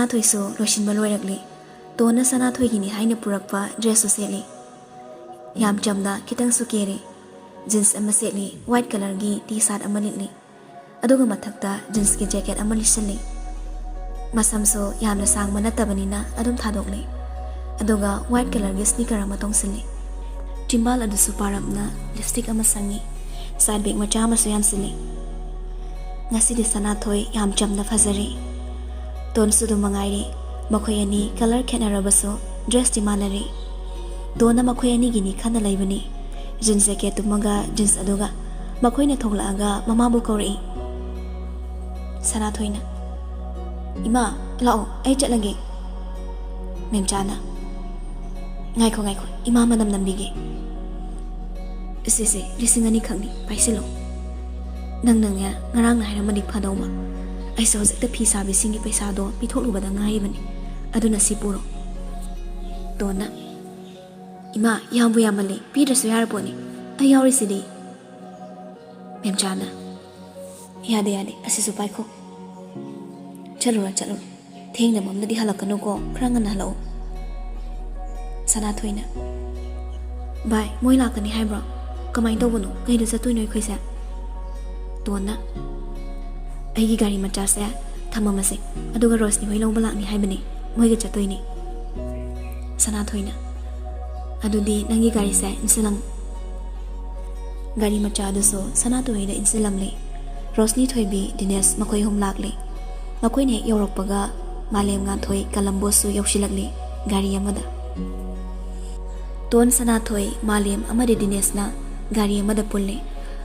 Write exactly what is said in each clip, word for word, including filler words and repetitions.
ꯁꯅꯥꯊꯣꯏꯁꯨ ꯂꯣꯏꯁꯤꯟꯕ ꯂꯣꯏꯔꯛꯂꯤ꯫ ꯇꯣꯟꯅ ꯁꯅꯥꯊꯣꯏꯒꯤꯅꯤ ꯍꯥꯏꯅ ꯄꯨꯔꯛꯄ dress ꯁꯨ ꯁꯦꯠꯂꯤ꯫ ꯌꯥꯝ ꯆꯝꯅ ꯈꯤꯇꯪꯁꯨ ꯀꯦꯔꯤ꯫ Jeans ꯑꯃ ꯁꯦꯠꯂꯤ, white colour ꯒꯤ T-shirt ꯑꯃ ꯂꯤꯠꯂꯤ꯫ ꯑꯗꯨꯒ ꯃꯊꯛꯇ jeans ꯀꯤ jacket ꯑꯃ ꯂꯤꯠꯁꯤꯜꯂꯤ꯫ ꯃꯁꯝꯁꯨ ꯌꯥꯝꯅ ꯁꯥꯡꯕ ꯅꯠꯇꯕꯅꯤꯅ ꯑꯗꯨꯝ ꯊꯥꯗꯣꯛꯂꯤ꯫ ꯑꯗꯨꯒ white colour ꯒꯤ sneaker ꯑꯃ ꯇꯣꯡꯁꯤꯜꯂꯤ꯫ ꯆꯤꯝꯕꯥꯜ ꯑꯗꯨꯁꯨ ꯄꯥꯔꯞꯅ lipstick ꯑꯃ ꯁꯪꯉꯤ꯫ Side bag ꯃꯆꯥ ꯑꯃꯁꯨ ꯌꯥꯟꯁꯤꯜꯂꯤ꯫ ꯉꯁꯤꯗꯤ ꯁꯅꯥꯊꯣꯏ ꯌꯥꯝ ꯆꯝꯅ ꯐꯖꯔꯤ꯫ ꯇꯣꯟꯁꯨ ꯑꯗꯨꯝ ꯃꯉꯥꯏꯔꯤ꯫ ꯃꯈꯣꯏ ꯑꯅꯤ colour ꯈꯦꯠꯅꯔꯕꯁꯨ dress ꯇꯤ ꯃꯥꯟꯅꯔꯤ꯫ ꯇꯣꯟꯅ ꯃꯈꯣꯏ ꯑꯅꯤꯒꯤꯅꯤ ꯈꯟꯅ ꯂꯩꯕꯅꯤ꯫ Jeans jacket ꯇꯨꯃꯒ jeans ꯑꯗꯨꯒ꯫ ꯃꯈꯣꯏꯅ ꯊꯣꯛꯂꯛꯑꯒ ꯃꯃꯥꯕꯨ ꯀꯧꯔꯛꯏ꯫ ꯁꯅꯥꯊꯣꯏꯅ, "ꯏꯃꯥ, ꯂꯥꯛꯑꯣ, ꯑꯩ ꯆꯠꯂꯒꯦ꯫" ꯃꯦꯝꯆꯥꯅ, "ꯉꯥꯏꯈꯣ, ꯉꯥꯏꯈꯣ, ꯏꯃꯥ ꯃꯅꯝ ꯅꯝꯕꯤꯒꯦ꯫" "ꯁꯦ, ꯁꯦ, ꯂꯤꯁꯤꯡ ꯑꯅꯤ ꯈꯛꯅꯤ, ꯄꯥꯏꯁꯤꯜꯂꯣ꯫ ꯅꯪꯅꯅꯦ, ꯉꯔꯥꯡꯅ ꯍꯥꯏꯔꯝꯃꯗꯤ ꯐꯗꯧꯕ꯫ ꯑꯩꯁꯨ ꯍꯧꯖꯤꯛꯇ ꯐꯤ ꯁꯥꯕꯤꯁꯤꯡꯒꯤ ꯄꯩꯁꯥꯗꯣ ꯄꯤꯊꯣꯛꯂꯨꯕꯗ ꯉꯥꯏꯔꯤꯕꯅꯤ꯫ ꯑꯗꯨꯅ ꯁꯤ ꯄꯨꯔꯣ꯫" ꯇꯣꯟꯅ, "ꯏꯃꯥ, ꯌꯥꯝꯕꯨ ꯌꯥꯝꯃꯜꯂꯦ, ꯄꯤꯗ꯭ꯔꯁꯨ ꯌꯥꯔꯄꯣꯠꯅꯤ꯫ ꯑꯩ ꯌꯥꯎꯔꯤꯁꯤꯗꯤ꯫" ꯃꯦꯝꯆꯥꯅ, "ꯌꯥꯗꯦ, ꯌꯥꯗꯦ, ꯑꯁꯤꯁꯨ ꯄꯥꯏꯈꯣ꯫ ꯆꯠꯂꯨꯔꯣ, ꯆꯠꯂꯨꯔꯣ꯫ ꯊꯦꯡꯅ ꯃꯝꯂꯗꯤ ꯍꯜꯂꯛꯀꯅꯨꯀꯣ, ꯈꯔ ꯉꯟꯅ ꯍꯜꯂꯛꯑꯣ꯫" ꯁꯅꯥꯊꯣꯏꯅ, "ꯚꯥꯏ, ꯃꯣꯏ ꯂꯥꯛꯀꯅꯤ ꯍꯥꯏꯕ꯭ꯔꯣ? ꯀꯃꯥꯏꯅ ꯇꯧꯕꯅꯣ? ꯀꯩꯗ ꯆꯠꯇꯣꯏꯅꯣ ꯑꯩꯈꯣꯏꯁꯦ?" ꯇꯣꯟꯅ, "ꯑꯩꯒꯤ ꯒꯥꯔꯤ ꯃꯆꯥꯁꯦ ꯊꯝꯃꯝꯃꯁꯦ, ꯑꯗꯨꯒ ꯔꯣꯁꯅꯤ ꯍꯣꯏ ꯂꯧꯕ ꯂꯥꯛꯅꯤ ꯍꯥꯏꯕꯅꯤ, ꯃꯣꯏꯒ ꯆꯠꯇꯣꯏꯅꯤ꯫" ꯁꯅꯥꯊꯣꯏꯅ, "ꯑꯗꯨꯗꯤ ꯅꯪꯒꯤ ꯒꯥꯔꯤꯁꯦ ꯏꯟꯁꯤꯜꯂꯝꯃꯨ꯫" ꯒꯥꯔꯤ ꯃꯆꯥ ꯑꯗꯨꯁꯨ ꯁꯅꯥꯊꯣꯏꯗ ꯏꯟꯁꯤꯜꯂꯝꯂꯦ꯫ ꯔꯣꯁꯅꯤ, ꯊꯣꯏꯕꯤ, ꯗꯤꯅꯦꯁ ꯃꯈꯣꯏ ꯑꯍꯨꯝ ꯂꯥꯛꯂꯦ꯫ ꯃꯈꯣꯏꯅ ꯍꯦꯛ ꯌꯧꯔꯛꯄꯒ ꯃꯥꯂꯦꯝ, ꯉꯥꯟꯊꯣꯏ, ꯀꯂꯝꯕꯣꯁꯨ ꯌꯧꯁꯤꯜꯂꯛꯂꯦ ꯒꯥꯔꯤ ꯑꯃꯗ꯫ ꯇꯣꯟ, ꯁꯅꯥꯊꯣꯏ, ꯃꯥꯂꯦꯝ ꯑꯃꯗꯤ ꯗꯤꯅꯦꯁꯅ ꯒꯥꯔꯤ ꯑꯃꯗ ꯄꯨꯜꯂꯦ꯫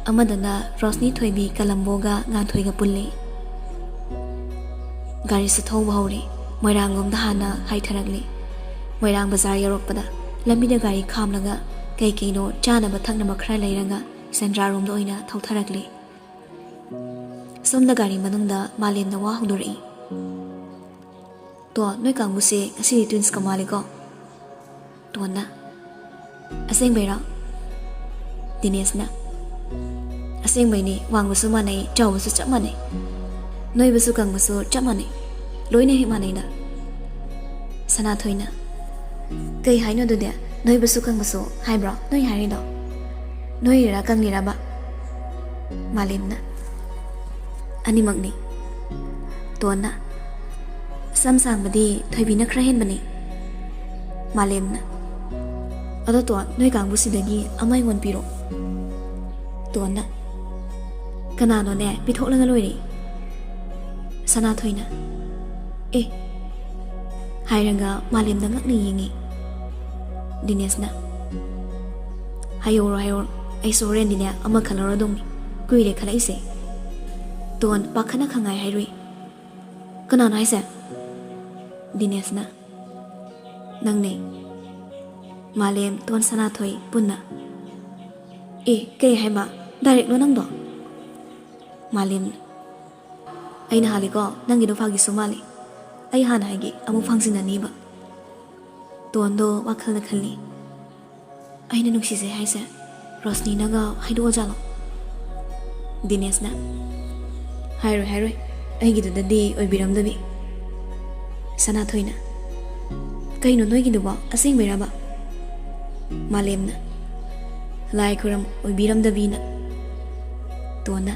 ꯑꯃꯗꯅ ꯔꯣꯁꯅꯤ, ꯊꯣꯏꯕꯤ, ꯀꯂꯝꯕꯣꯒ ꯉꯥꯟꯊꯣꯏꯒ ꯄꯨꯜꯂꯦ꯫ ꯒꯥꯔꯤꯁꯨ ꯊꯧꯕ ꯍꯧꯔꯦ꯫ ꯃꯣꯏꯔꯥꯡꯂꯣꯝꯗ ꯍꯥꯟꯅ ꯍꯥꯏꯊꯔꯛꯂꯦ꯫ ꯃꯣꯏꯔꯥꯡ ꯕꯖꯥꯔ ꯌꯧꯔꯛꯄꯗ ꯂꯝꯕꯤꯗ ꯒꯥꯔꯤ ꯈꯥꯝꯂꯒ ꯀꯩ ꯀꯩꯅꯣ ꯆꯥꯅꯕ ꯊꯛꯅꯕ ꯈꯔ ꯂꯩꯔꯒ ꯁꯦꯟꯗ꯭ꯔꯥꯔꯣꯝꯗ ꯑꯣꯏꯅ ꯊꯧꯊꯔꯛꯂꯦ꯫ ꯁꯣꯝꯗ ꯒꯥꯔꯤ ꯃꯅꯨꯡꯗ ꯃꯥꯂꯦꯝꯅ ꯋꯥ ꯍꯧꯗꯣꯔꯛꯏ꯫ "ꯇꯣ, ꯅꯣꯏ ꯀꯥꯡꯕꯨꯁꯦ ꯉꯁꯤꯗꯤ twins ꯀ ꯃꯥꯜꯂꯤꯀꯣ?" ꯇꯣꯟꯅ, "ꯑꯁꯦꯡꯕꯩꯔꯣ?" ꯗꯤꯅꯦꯁꯅ, "ꯑꯁꯦꯡꯕꯩꯅꯦ, ꯋꯥꯡꯕꯁꯨ ꯃꯥꯟꯅꯩ, ꯆꯥꯎꯕꯁꯨ ꯆꯞ ꯃꯥꯟꯅꯩ, ꯅꯣꯏꯕꯁꯨ ꯀꯪꯕꯁꯨ ꯆꯞ ꯃꯥꯟꯅꯩ꯫ ꯂꯣꯏꯅ ꯍꯦꯛ ꯃꯥꯟꯅꯩꯗ꯫ ꯁꯅꯥꯊꯣꯏꯅ, "ꯀꯩ ꯍꯥꯏꯅꯣ ꯑꯗꯨꯗꯤ? ꯅꯣꯏꯕꯁꯨ ꯀꯪꯕꯁꯨ ꯍꯥꯏꯕ꯭ꯔꯣ ꯅꯣꯏ ꯍꯥꯏꯔꯤꯗꯣ? ꯅꯣꯏꯔꯤꯔꯥ ꯀꯪꯂꯤꯔꯕ?" ꯃꯥꯂꯦꯝꯅ, "ꯑꯅꯤꯃꯛꯅꯤ꯫" ꯇꯣꯟꯅ, "ꯁꯝ ꯁꯥꯡꯕꯗꯤ ꯊꯣꯏꯕꯤꯅ ꯈꯔ ꯍꯦꯟꯕꯅꯤ꯫" ꯃꯥꯂꯦꯝꯅ, "ꯑꯗꯣ ꯇꯣꯟ, ꯅꯣꯏ ꯀꯥꯡꯕꯨꯁꯤꯗꯒꯤ ꯑꯃ ꯑꯩꯉꯣꯟ ꯄꯤꯔꯣ꯫" ꯇꯣꯟꯅ, "ꯀꯅꯥꯅꯣꯅꯦ, ꯄꯤꯊꯣꯛꯂꯒ ꯂꯣꯏꯔꯦ꯫" ꯁꯅꯥꯊꯣꯏꯅ, "ꯑꯦ?" ꯍꯥꯏꯔꯒ ꯃꯥꯂꯦꯝꯗ ꯉꯛꯅ ꯌꯦꯡꯉꯤ꯫ ꯗꯤꯅꯦꯁꯅ, "ꯍꯥꯏꯍꯧꯔꯣ, ꯍꯥꯏꯍꯧꯔꯣ, ꯑꯩꯁꯨ ꯍꯣꯔꯦꯟꯗꯤꯅꯦ ꯑꯃ ꯈꯜꯂꯧꯔꯗꯧꯅꯤ, ꯀꯨꯏꯔꯦ ꯈꯜꯂꯛꯏꯁꯦ꯫" ꯇꯣꯟ ꯄꯥꯈꯠꯅ ꯈꯪꯉꯥꯏ ꯍꯥꯏꯔꯨꯏ꯫ "ꯀꯅꯥꯅꯣ ꯍꯥꯏꯁꯦ?" ꯗꯤꯅꯦꯁꯅ, "ꯅꯪꯅꯦ꯫" ꯃꯥꯂꯦꯝ, ꯇꯣꯟ, ꯁꯅꯥꯊꯣꯏ ꯄꯨꯟꯅ, "ꯑꯦ, ꯀꯩ ꯍꯥꯏꯕ? ꯗꯥꯏꯔꯦꯛꯂꯣ ꯅꯪꯗꯣ?" ꯃꯥꯂꯦꯝ, "ꯑꯩꯅ ꯍꯥꯜꯂꯤꯀꯣ, ꯅꯪꯒꯤꯗꯣ ꯐꯥꯒꯤꯁꯨ ꯃꯥꯜꯂꯤ꯫ ꯑꯩ ꯍꯥꯟꯅ ꯍꯥꯏꯒꯦ, ꯑꯃꯨꯛ ꯐꯥꯡꯖꯤꯟꯅꯅꯤꯕ꯫" ꯇꯣꯟꯗꯣ ꯋꯥꯈꯜꯗ ꯈꯜꯂꯤ, "ꯑꯩꯅ ꯅꯨꯡꯁꯤꯖꯩ ꯍꯥꯏꯁꯦ ꯔꯣꯁꯅꯤꯅꯒ ꯍꯥꯏꯗꯣꯛꯑꯖꯥꯠꯂꯣ?" ꯗꯤꯅꯦꯁꯅ, "ꯍꯥꯏꯔꯣꯏ, ꯍꯥꯏꯔꯣꯏ, ꯑꯩꯒꯤꯗꯨꯗꯗꯤ ꯑꯣꯏꯕꯤꯔꯝꯗꯕꯤ꯫" ꯁꯅꯥꯊꯣꯏꯅ, "ꯀꯩꯅꯣ ꯅꯣꯏꯒꯤꯗꯨꯕꯣ, ꯑꯁꯦꯡꯕꯩꯔꯕ?" ꯃꯥꯂꯦꯝꯅ, "ꯂꯥꯏ ꯈꯨꯔꯝ ꯑꯣꯏꯕꯤꯔꯝꯗꯕꯤꯅ꯫" ꯇꯣꯟꯅ,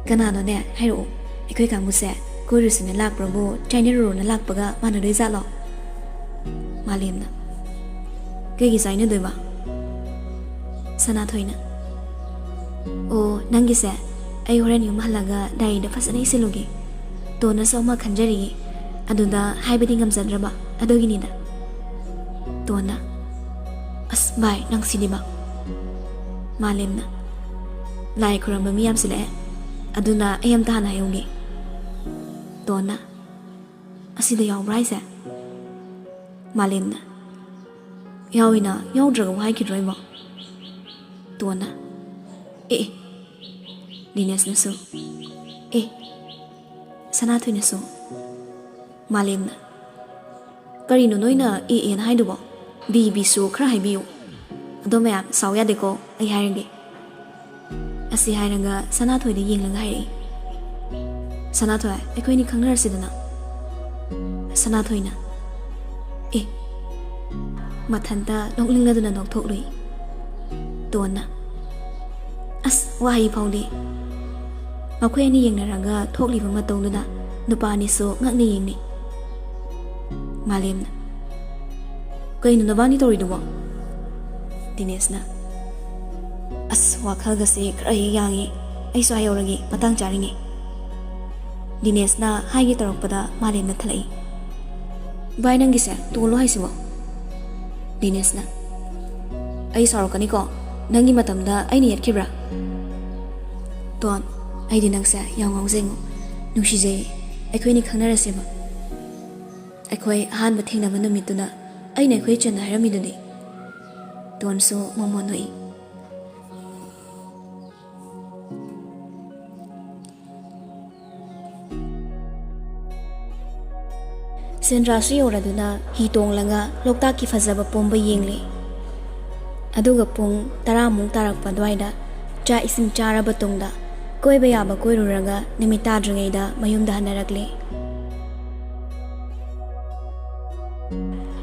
"ꯀꯅꯥꯅꯣꯅꯦ ꯍꯥꯏꯔꯛꯑꯣ, ꯑꯩꯈꯣꯏ ꯀꯥꯡꯕꯨꯁꯦ ꯀꯣꯏꯔꯨꯁꯤꯅ ꯂꯥꯛꯄ꯭ꯔꯕꯨ ꯆꯥꯏꯅꯔꯨꯔꯣꯅ ꯂꯥꯛꯄꯒ ꯃꯥꯟꯅꯗꯣꯏ ꯖꯥꯠꯂꯣ?" ꯃꯥꯂꯦꯝꯅ, "ꯀꯩꯒꯤ ꯆꯥꯏꯅꯗꯣꯏꯕ?" ꯁꯅꯥꯊꯣꯏꯅ, "ꯑꯣ, ꯅꯪꯒꯤꯁꯦ ꯑꯩ ꯍꯣꯔꯦꯟ ꯌꯨꯝ ꯍꯜꯂꯒ ꯗꯥꯏꯔꯤꯗ ꯐꯖꯅ ꯏꯁꯤꯜꯂꯨꯒꯦ꯫ ꯇꯣꯟꯅꯁꯨ ꯑꯃ ꯈꯟꯖꯔꯤꯌꯦ, ꯑꯗꯨꯗ ꯍꯥꯏꯕꯗꯤ ꯉꯝꯖꯗ꯭ꯔꯕ ꯑꯗꯨꯒꯤꯅꯤꯗ꯫" ꯇꯣꯟꯅ, "ꯑꯁ ꯚꯥꯏ, ꯅꯪ ꯁꯤꯗꯤꯕ꯫" ꯃꯥꯂꯦꯝꯅ, "ꯂꯥꯏ ꯈꯨꯔꯝꯕ ꯃꯤ ꯌꯥꯝꯁꯤꯜꯂꯛꯑꯦ, ꯑꯗꯨꯅ ꯑꯩ ꯑꯝꯇ ꯍꯥꯟꯅ ꯍꯥꯏꯍꯧꯒꯦ꯫" ꯇꯣꯟꯅ, "ꯑꯁꯤꯗ ꯌꯥꯎꯕ꯭ꯔꯥ ꯍꯥꯏꯁꯦ?" ꯃꯥꯂꯦꯝꯅ, "ꯌꯥꯎꯏꯅ, ꯌꯥꯎꯗ꯭ꯔꯒꯕꯨ ꯍꯥꯏꯈꯤꯗ꯭ꯔꯣ ꯑꯩꯕꯣ?" ꯇꯣꯟꯅ, "ꯑꯦ ꯑꯦ꯫" ꯗꯤꯅꯦꯁꯅꯁꯨ, "ꯑꯦ꯫" ꯁꯅꯥꯊꯣꯏꯅꯁꯨ꯫ ꯃꯥꯂꯦꯝꯅ, "ꯀꯔꯤꯅꯣ ꯅꯣꯏꯅ ꯑꯦ ꯑꯦꯅ ꯍꯥꯏꯗꯨꯕꯣ? ꯕꯤ ꯕꯤꯁꯨ ꯈꯔ ꯍꯥꯏꯕꯤꯌꯨ꯫ ꯑꯗꯣ ꯃꯌꯥꯝ ꯁꯥꯎ ꯌꯥꯗꯦꯀꯣ, ꯑꯩ ꯍꯥꯏꯔꯒꯦ꯫" ꯑꯁꯤ ꯍꯥꯏꯔꯒ ꯁꯅꯥꯊꯣꯏꯗ ꯌꯦꯡꯂꯒ ꯍꯥꯏꯔꯛꯏ, "ꯁꯅꯥꯊꯣꯏ, ꯑꯩꯈꯣꯏꯅꯤ ꯈꯪꯅꯔꯁꯤꯗꯅ?" ꯁꯅꯥꯊꯣꯏꯅ, "ꯑꯦ!" ꯃꯊꯟꯇ ꯅꯣꯛꯅꯤꯡꯂꯗꯨꯅ ꯅꯣꯛꯊꯣꯛꯂꯨꯏ꯫ ꯇꯣꯟꯅ, "ꯑꯁ, ꯋꯥꯍꯩ ꯐꯥꯎꯗꯤ!" ꯃꯈꯣꯏ ꯑꯅꯤ ꯌꯦꯡꯅꯔꯒ ꯊꯣꯛꯂꯤꯕ ꯃꯇꯧꯗꯨꯗ ꯅꯨꯄꯥ ꯑꯅꯤꯁꯨ ꯉꯛꯅ ꯌꯦꯡꯅꯩ꯫ ꯃꯥꯂꯦꯝꯅ, "ꯀꯩꯅꯣ ꯅꯕꯥꯅꯤ ꯇꯧꯔꯤꯗꯨꯕꯣ?" ꯗꯤꯅꯦꯁꯅ, "ꯑꯁ, ꯋꯥꯈꯜꯒꯁꯦ ꯈꯔ ꯍꯦꯛ ꯌꯥꯡꯉꯤ꯫ ꯑꯩꯁꯨ ꯍꯥꯏꯍꯧꯔꯒꯦ, ꯃꯇꯥꯡ ꯆꯥꯔꯤꯉꯩ꯫" ꯗꯤꯅꯦꯁꯅ ꯍꯥꯏꯒꯦ ꯇꯧꯔꯛꯄꯗ ꯃꯥꯂꯦꯝꯅ ꯊꯠꯂꯛꯏ꯫ "ꯚꯥꯏ, ꯅꯪꯒꯤꯁꯦ ꯇꯣꯜꯂꯣ ꯍꯥꯏꯁꯤꯕꯣ?" ꯗꯤꯅꯦꯁꯅ, "ꯑꯩ ꯁꯥꯎꯔꯛꯀꯅꯤꯀꯣ, ꯅꯪꯒꯤ ꯃꯇꯝꯗ ꯑꯩꯅ ꯌꯦꯠꯈꯤꯕ꯭ꯔꯥ?" ꯇꯣꯟ, "ꯑꯩꯗꯤ ꯅꯪꯁꯦ ꯌꯥꯝ ꯉꯥꯎꯖꯩꯉꯣ, ꯅꯨꯡꯁꯤꯖꯩ꯫ ꯑꯩꯈꯣꯏꯅꯤ ꯈꯪꯅꯔꯁꯦꯕ꯫ ꯑꯩꯈꯣꯏ ꯑꯍꯥꯟꯕ ꯊꯦꯡꯅꯕ ꯅꯨꯃꯤꯠꯇꯨꯗ ꯑꯩꯅ ꯑꯩꯈꯣꯏ ꯏꯆꯟꯗ ꯍꯥꯏꯔꯝꯃꯤꯗꯨꯗꯤ꯫" ꯇꯣꯟꯁꯨ ꯃꯣꯃꯣꯟ ꯅꯣꯛꯏ꯫ ꯁꯦꯟꯗ꯭ꯔꯥꯁꯨ ꯌꯧꯔꯗꯨꯅ ꯍꯤ ꯇꯣꯡꯂꯒ ꯂꯣꯛꯇꯥꯛꯀꯤ ꯐꯖꯕ ꯄꯨꯝꯕ ꯌꯦꯡꯂꯦ꯫ ꯑꯗꯨꯒ ꯄꯨꯡ ꯇꯔꯥꯃꯨꯛ ꯇꯥꯔꯛꯄ ꯑꯗꯨꯋꯥꯏꯗ ꯆꯥꯛ ꯏꯁꯤꯡ ꯆꯥꯔꯕ ꯇꯨꯡꯗ ꯀꯣꯏꯕ ꯌꯥꯕ ꯀꯣꯏꯔꯨꯔꯒ ꯅꯨꯃꯤꯠ ꯇꯥꯗ꯭ꯔꯤꯉꯩꯗ ꯃꯌꯨꯝꯗ ꯍꯟꯅꯔꯛꯂꯦ꯫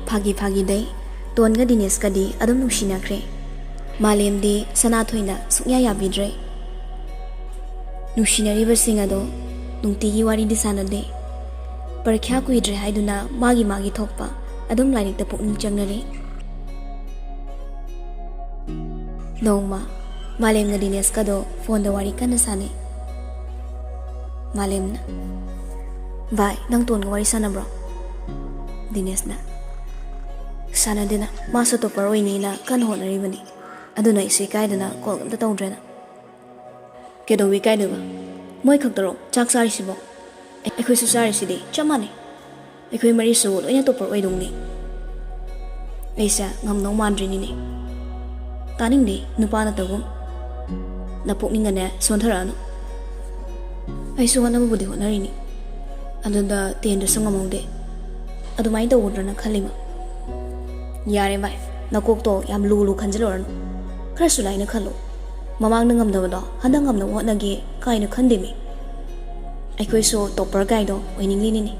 ꯐꯥꯒꯤ ꯐꯥꯒꯤꯗꯩ ꯇꯣꯟꯒ ꯗꯤꯅꯦꯁꯀꯗꯤ ꯑꯗꯨꯝ ꯅꯨꯡꯁꯤꯅꯈ꯭ꯔꯦ꯫ ꯃꯥꯂꯦꯝꯗꯤ ꯁꯅꯥꯊꯣꯏꯅ ꯁꯨꯡꯌꯥ ꯌꯥꯕꯤꯗ꯭ꯔꯦ꯫ ꯅꯨꯡꯁꯤꯅꯔꯤꯕꯁꯤꯡ ꯑꯗꯣ ꯅꯨꯡꯇꯤꯒꯤ ꯋꯥꯔꯤꯗꯤ ꯁꯥꯟꯅꯗꯦ꯫ ꯄꯔꯤꯈ꯭ꯌꯥ ꯀꯨꯏꯗ꯭ꯔꯦ ꯍꯥꯏꯗꯨꯅ ꯃꯥꯒꯤ ꯃꯥꯒꯤ ꯊꯣꯛꯄ ꯑꯗꯨꯝ ꯂꯥꯏꯔꯤꯛꯇ ꯄꯨꯛꯅꯤꯡ ꯆꯪꯅꯔꯤ꯫ ꯅꯣꯡꯃ ꯃꯥꯂꯦꯝꯒ ꯗꯤꯅꯦꯁꯀꯗꯣ ꯐꯣꯟꯗ ꯋꯥꯔꯤ ꯀꯟꯅ ꯁꯥꯟꯅꯩ꯫ ꯃꯥꯂꯦꯝꯅ, "ꯚꯥꯏ, ꯅꯪ ꯇꯣꯟꯒ ꯋꯥꯔꯤ ꯁꯥꯟꯅꯕ꯭ꯔꯣ?" ꯗꯤꯅꯦꯁꯅ, "ꯁꯥꯟꯅꯗꯦꯅ, ꯃꯥꯁꯨ ꯇꯣꯞꯄꯔ ꯑꯣꯏꯅꯤꯅ ꯀꯟꯅ ꯍꯣꯠꯅꯔꯤꯕꯅꯤ꯫ ꯑꯗꯨꯅ ꯑꯩꯁꯨ ꯏꯀꯥꯏꯗꯅ ꯀꯣꯜ ꯑꯝꯇ ꯇꯧꯗ꯭ꯔꯦꯅ꯫" "ꯀꯩꯗꯧꯕ ꯏꯀꯥꯏꯗꯣꯏꯕ? ꯃꯣꯏ ꯈꯛꯇꯔꯣ ꯆꯥꯛ ꯆꯥꯔꯤꯁꯤꯕꯣ? ꯑꯩꯈꯣꯏꯁꯨ ꯆꯥꯔꯤꯁꯤꯗꯤ ꯆꯞ ꯃꯥꯟꯅꯩ꯫ ꯑꯩꯈꯣꯏ ꯃꯔꯤꯁꯨ ꯂꯣꯏꯅ ꯇꯣꯞꯄꯔ ꯑꯣꯏꯗꯧꯅꯤ꯫ ꯑꯩꯁꯦ ꯉꯝꯗꯧ ꯃꯥꯟꯗ꯭ꯔꯤꯅꯤꯅꯦ꯫" "ꯇꯥꯅꯤꯡꯗꯦ, ꯅꯨꯄꯥ ꯅꯠꯇꯒꯨꯝ꯫ ꯅꯄꯨꯛꯅꯤꯡꯒꯅꯦ ꯁꯣꯟꯊꯔꯛꯑꯅꯨ꯫ ꯑꯩꯁꯨ ꯍꯣꯠꯅꯕꯕꯨꯗꯤ ꯍꯣꯠꯅꯔꯤꯅꯤ, ꯑꯗꯨꯗ ꯇꯦꯟꯗꯨꯁꯨ ꯉꯝꯍꯧꯗꯦ꯫ ꯑꯗꯨꯃꯥꯏꯅ ꯇꯧꯒꯗ꯭ꯔꯅ ꯈꯜꯂꯤꯃ꯫" "ꯌꯥꯔꯦ ꯚꯥꯏ, ꯅꯀꯣꯛꯇꯣ ꯌꯥꯝ ꯂꯨ ꯂꯨ ꯈꯟꯖꯤꯜꯂꯨꯔꯅꯨ꯫ ꯈꯔꯁꯨ ꯂꯥꯏꯅ ꯈꯜꯂꯨ꯫ ꯃꯃꯥꯡꯗ ꯉꯝꯗꯕꯗꯣ ꯍꯟꯗꯛ ꯉꯝꯅꯕ ꯍꯣꯠꯅꯒꯦ ꯀꯥꯏꯅ ꯈꯟꯗꯦꯃꯤ꯫ ꯑꯩꯈꯣꯏꯁꯨ ꯇꯣꯞꯄꯔ ꯀꯥꯏꯗꯣ ꯑꯣꯏꯅꯤꯡꯂꯤꯅꯤꯅꯦ꯫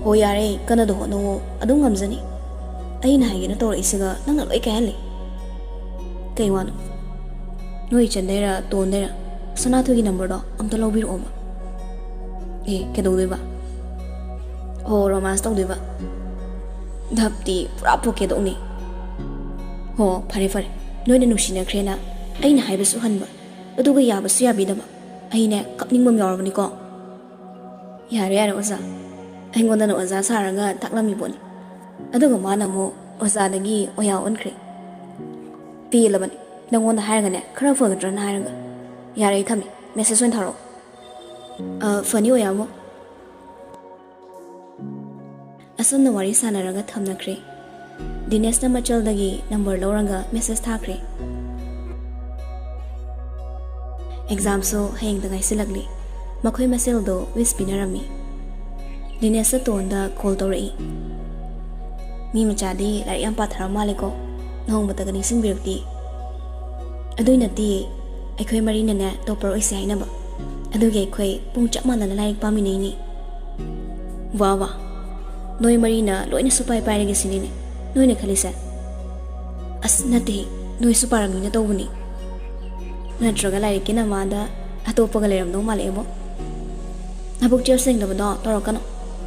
ꯍꯣ ꯌꯥꯔꯦ, ꯀꯟꯅꯗ ꯍꯣꯠꯅꯧꯋꯣ, ꯑꯗꯨꯝ ꯉꯝꯖꯅꯤ꯫ ꯑꯩꯅ ꯍꯥꯏꯒꯦꯅ ꯇꯧꯔꯛꯏꯁꯤꯒ ꯅꯪꯅ ꯂꯣꯏ ꯀꯥꯏꯍꯜꯂꯤ꯫ ꯀꯩ ꯋꯥꯅꯣ? ꯅꯣꯏ ꯏꯆꯟꯗꯩꯔ ꯇꯣꯟꯗꯩꯔ ꯁꯅꯥꯊꯣꯏꯒꯤ ꯅꯝꯕꯔꯗꯣ ꯑꯝꯇ ꯂꯧꯕꯤꯔꯛꯑꯣꯕ꯫ ꯑꯦ, ꯀꯩꯗꯧꯗꯣꯏꯕ? ꯍꯣ, ꯔꯣꯃꯥꯟꯁ ꯇꯧꯗꯣꯏꯕ꯫ ꯙꯞꯇꯤ ꯄꯨꯔꯥ ꯄꯣꯀꯦꯗꯣꯛꯅꯤ꯫ ꯍꯣ, ꯐꯔꯦ ꯐꯔꯦ, ꯅꯣꯏꯅ ꯅꯨꯡꯁꯤꯅꯈ꯭ꯔꯦꯅ ꯑꯩꯅ ꯍꯥꯏꯕꯁꯨ ꯍꯟꯕ, ꯑꯗꯨꯒ ꯌꯥꯕꯁꯨ ꯌꯥꯕꯤꯗꯕ꯫ ꯑꯩꯅꯦ ꯀꯞꯅꯤꯡꯕ ꯑꯃ ꯌꯥꯎꯔꯕꯅꯤꯀꯣ꯫ ꯌꯥꯔꯦ ꯌꯥꯔꯦ ꯑꯣꯖꯥ, ꯑꯩꯉꯣꯟꯗꯅ ꯑꯣꯖꯥ ꯁꯥꯔꯒ ꯇꯥꯛꯂꯝꯃꯤꯕꯣꯅꯤ, ꯑꯗꯨꯒ ꯃꯥꯅ ꯑꯃꯨꯛ ꯑꯣꯖꯥꯗꯒꯤ ꯑꯣꯌꯥ ꯑꯣꯟꯈ꯭ꯔꯦ꯫ ꯄꯦꯜꯂꯕꯅꯤ, ꯅꯪꯉꯣꯟꯗ ꯍꯥꯏꯔꯒꯅꯦ ꯈꯔ ꯐꯒꯗ꯭ꯔꯅ ꯍꯥꯏꯔꯒ꯫ ꯌꯥꯔꯦ, ꯑꯩ ꯊꯝꯃꯦ, ꯃꯦꯁꯦꯖ ꯑꯣꯏꯅ ꯊꯥꯔꯛꯑꯣ꯫ ꯑ, ꯐꯅꯤ ꯑꯣꯌꯥ ꯑꯃꯨꯛ꯫ ꯑꯁꯨꯝꯅ ꯋꯥꯔꯤ ꯁꯥꯟꯅꯔꯒ ꯊꯝꯅꯈ꯭ꯔꯦ꯫ ꯗꯤꯅꯦꯁꯅ ꯃꯆꯜꯗꯒꯤ ꯅꯝꯕꯔ ꯂꯧꯔꯒ ꯃꯦꯁꯦꯖ ꯊꯥꯈ꯭ꯔꯦ꯫ ꯑꯦꯛꯖꯥꯝꯁꯨ ꯍꯌꯦꯡꯗ ꯉꯥꯏꯁꯤꯜꯂꯛꯂꯤ꯫ ꯃꯈꯣꯏ ꯃꯁꯦꯜꯗꯣ ꯋꯤꯁ ꯄꯤꯅꯔꯝꯃꯤ꯫ ꯗꯤꯅꯦꯁꯅ ꯇꯣꯟꯗ ꯀꯣꯜ ꯇꯧꯔꯛꯏ꯫ "ꯃꯤ ꯃꯆꯥꯗꯤ ꯂꯥꯏꯔꯤꯛ ꯌꯥꯝ ꯄꯥꯊꯔ ꯃꯥꯜꯂꯦꯀꯣ, ꯂꯨꯍꯣꯡꯕꯗꯒ ꯅꯤꯡꯁꯤꯡꯕꯤꯔꯛꯇꯦ꯫" "ꯑꯗꯨꯏ ꯅꯠꯇꯦ, ꯑꯩꯈꯣꯏ ꯃꯔꯤꯅꯅꯦ ꯇꯣꯞꯄꯔ ꯑꯣꯏꯁꯦ ꯍꯥꯏꯅꯕ, ꯑꯗꯨꯒꯤ ꯑꯩꯈꯣꯏ ꯄꯨꯡ ꯆꯞ ꯃꯥꯟꯅꯅ ꯂꯥꯏꯔꯤꯛ ꯄꯥꯃꯤꯟꯅꯩꯅꯤ꯫" "ꯋꯥ ꯋꯥ, ꯅꯣꯏ ꯃꯔꯤꯅ ꯂꯣꯏꯅ ꯁꯨꯄꯥꯏ ꯄꯥꯏꯔꯒꯦ ꯁꯤꯅꯤꯅꯦ ꯅꯣꯏꯅ ꯈꯜꯂꯤꯁꯦ?" "ꯑꯁ ꯅꯠꯇꯦ, ꯅꯣꯏꯁꯨ ꯄꯥꯔꯝꯅꯤꯅ ꯇꯧꯕꯅꯤ꯫ ꯅꯠꯇ꯭ꯔꯒ ꯂꯥꯏꯔꯤꯛꯀꯤ ꯅꯃꯥꯗ ꯑꯇꯣꯞꯄꯒ ꯂꯩꯔꯝꯗꯧ ꯃꯥꯜꯂꯛꯑꯦꯕꯣ꯫ ꯅꯕꯨꯛ ꯆꯦꯜ ꯁꯦꯡꯗꯕꯗꯣ ꯇꯧꯔꯛꯀꯅꯨ꯫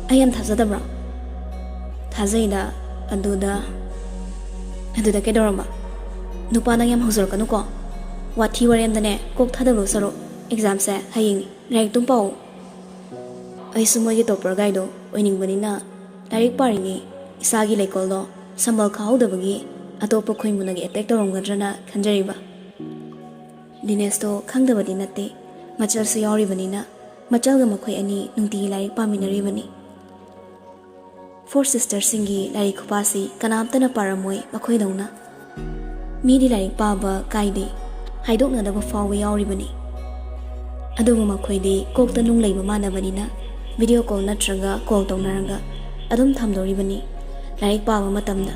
ꯑꯩ ꯌꯥꯝ ꯊꯥꯖꯗꯕ꯭ꯔꯣ?" "ꯊꯥꯖꯩꯗ, ꯑꯗꯨꯗ꯫" "ꯑꯗꯨꯗ ꯀꯩꯗꯧꯔꯕ? ꯅꯨꯄꯥ ꯅꯪ ꯌꯥꯝ ꯍꯧꯖꯔꯛꯀꯅꯨꯀꯣ꯫ ꯋꯥꯊꯤ ꯋꯥꯔꯦꯝꯗꯅꯦ ꯀꯣꯛ ꯊꯥꯗꯕ ꯁꯔꯨꯛ ꯑꯦꯛꯖꯥꯝꯁꯦ ꯍꯌꯦꯡꯅꯤ, ꯂꯥꯏꯔꯤꯛꯇꯨꯝ ꯄꯥꯎ꯫" ꯑꯩꯁꯨ ꯃꯣꯏꯒꯤ ꯇꯣꯞꯄꯔ ꯒꯥꯏꯗꯣ ꯑꯣꯏꯅꯤꯡꯕꯅꯤꯅ ꯂꯥꯏꯔꯤꯛ ꯄꯥꯔꯤꯉꯩ ꯏꯁꯥꯒꯤ ꯂꯩꯀꯣꯜꯗꯣ ꯁꯝꯕꯜ ꯈꯥꯍꯧꯗꯕꯒꯤ ꯑꯇꯣꯞꯄ ꯈꯣꯏꯃꯨꯅꯒ ꯑꯦꯇꯦꯛ ꯇꯧꯔꯝꯒꯗ꯭ꯔꯅ ꯈꯟꯖꯔꯤꯕ꯫ ꯗꯤꯅꯦꯁꯇꯣ ꯈꯪꯗꯕꯗꯤ ꯅꯠꯇꯦ, ꯃꯆꯜꯁꯨ ꯌꯥꯎꯔꯤꯕꯅꯤꯅ ꯃꯆꯜꯒ ꯃꯈꯣꯏ ꯑꯅꯤ ꯅꯨꯡꯇꯤꯒꯤ ꯂꯥꯏꯔꯤꯛ ꯄꯥꯃꯤꯟꯅꯔꯤꯕꯅꯤ꯫ ꯐꯣꯔ ꯁꯤꯁꯇꯔꯁꯤꯡꯒꯤ ꯂꯥꯏꯔꯤꯛ ꯈꯨꯄꯥꯁꯤ ꯀꯅꯥꯝꯇꯅ ꯄꯥꯔꯝꯃꯣꯏ ꯃꯈꯣꯏꯗꯧꯅ꯫ ꯃꯤꯗꯤ ꯂꯥꯏꯔꯤꯛ ꯄꯥꯕ ꯀꯥꯏꯗꯦ, ꯍꯥꯏꯗꯣꯛꯅꯗꯕ ꯐꯥꯎꯕ ꯌꯥꯎꯔꯤꯕꯅꯤ꯫ ꯑꯗꯨꯕꯨ ꯃꯈꯣꯏꯗꯤ ꯀꯣꯛꯇ ꯅꯨꯡ ꯂꯩꯕ ꯃꯥꯟꯅꯕꯅꯤꯅ ꯚꯤꯗꯤꯑꯣ ꯀꯣꯜ ꯅꯠꯇ꯭ꯔꯒ ꯀꯣꯜ ꯇꯧꯅꯔꯒ ꯑꯗꯨꯝ ꯊꯝꯗꯧꯔꯤꯕꯅꯤ꯫ ꯂꯥꯏꯔꯤꯛ ꯄꯥꯕ ꯃꯇꯝꯗ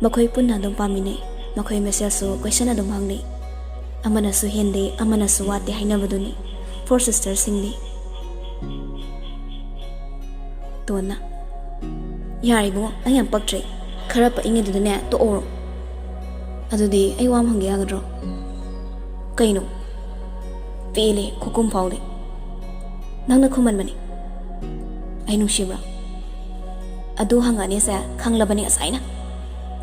ꯃꯈꯣꯏ ꯄꯨꯟꯅ ꯑꯗꯨꯝ ꯄꯥꯃꯤꯟꯅꯩ꯫ ꯃꯈꯣꯏ ꯃꯁꯦꯜꯁꯨ ꯀꯣꯏꯁꯟ ꯑꯗꯨꯝ ꯍꯪꯅꯩ꯫ ꯑꯃꯅꯁꯨ ꯍꯦꯟꯗꯦ, ꯑꯃꯅꯁꯨ ꯋꯥꯠꯇꯦ ꯍꯥꯏꯅꯕꯗꯨꯅꯤ ꯐꯣꯔ ꯁꯤꯁꯇꯔꯁꯤꯡꯗꯤ꯫ ꯇꯣꯟꯅ, "ꯌꯥꯔꯦ ꯏꯕꯨꯡꯉꯣ, ꯅꯪ ꯌꯥꯝ ꯄꯛꯇ꯭ꯔꯦ꯫ ꯈꯔ ꯄꯛꯏꯉꯩꯗꯨꯗꯅꯦ ꯇꯣꯛꯍꯧꯔꯣ꯫ ꯑꯗꯨꯗꯤ ꯑꯩ ꯋꯥ ꯑꯃ ꯍꯪꯒꯦ ꯌꯥꯒꯗ꯭ꯔꯣ?" "ꯀꯩꯅꯣ?" "ꯄꯦꯜꯂꯦ, ꯈꯨꯈꯨꯝ ꯐꯥꯎꯗꯤ꯫ ꯅꯪꯅ ꯈꯨꯝꯍꯟꯕꯅꯤ꯫ ꯑꯩ ꯅꯨꯡꯁꯤꯕ꯭ꯔꯥ?" "ꯑꯗꯨ ꯍꯪꯉꯛꯑꯅꯤꯁꯦ ꯈꯪꯂꯕꯅꯤ ꯉꯁꯥꯏꯅ꯫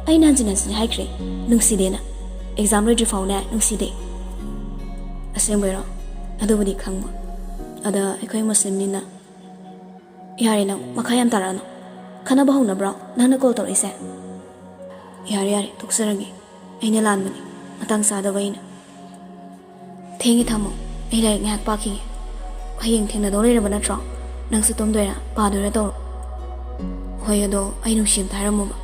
ꯑꯩꯅ ꯍꯟꯖꯤꯟ ꯍꯟꯖꯤꯟ ꯍꯥꯏꯈ꯭ꯔꯦ, ꯅꯨꯡꯁꯤꯗꯦꯅ꯫ ꯑꯦꯛꯖꯥꯝ ꯂꯣꯏꯗ꯭ꯔꯤ ꯐꯥꯎꯅꯦ ꯅꯨꯡꯁꯤꯗꯦ꯫" "ꯑꯁꯦꯡꯕꯩꯔꯣ?" "ꯑꯗꯨꯕꯨꯗꯤ ꯈꯪꯕ꯫ ꯑꯗ ꯑꯩꯈꯣꯏ ꯃꯨꯁꯂꯤꯝꯅꯤꯅ꯫" "ꯌꯥꯔꯦ, ꯅꯪ ꯃꯈꯥ ꯌꯥꯝ ꯇꯥꯔꯛꯑꯅꯨ꯫ ꯈꯟꯅꯕ ꯍꯧꯅꯕ꯭ꯔꯣ ꯅꯪꯅ ꯀꯣꯜ ꯇꯧꯔꯛꯏꯁꯦ?" "ꯌꯥꯔꯦ, ꯌꯥꯔꯦ, ꯇꯣꯛꯆꯔꯒꯦ꯫ ꯑꯩꯅ ꯂꯥꯟꯕꯅꯤ, ꯃꯇꯥꯡ ꯆꯥꯗꯕ ꯑꯩꯅ꯫" "ꯊꯦꯡꯉꯦ, ꯊꯝꯃꯣ꯫ ꯑꯩ ꯂꯥꯏꯔꯤꯛ ꯉꯥꯏꯍꯥꯛ ꯄꯥꯈꯤꯒꯦ꯫ ꯍꯌꯦꯡ ꯊꯦꯡꯅꯗꯧ ꯂꯩꯔꯕ ꯅꯠꯇ꯭ꯔꯣ? ꯅꯪꯁꯨ ꯇꯨꯝꯗꯣꯏꯔꯥ, ꯄꯥꯗꯣꯏꯔꯥ ꯇꯧꯔꯣ꯫" "ꯍꯣꯏ, ꯑꯗꯣ ꯑꯩ ꯅꯨꯡꯁꯤ ꯑꯝꯇ ꯍꯥꯏꯔꯝꯃꯣꯕ꯫"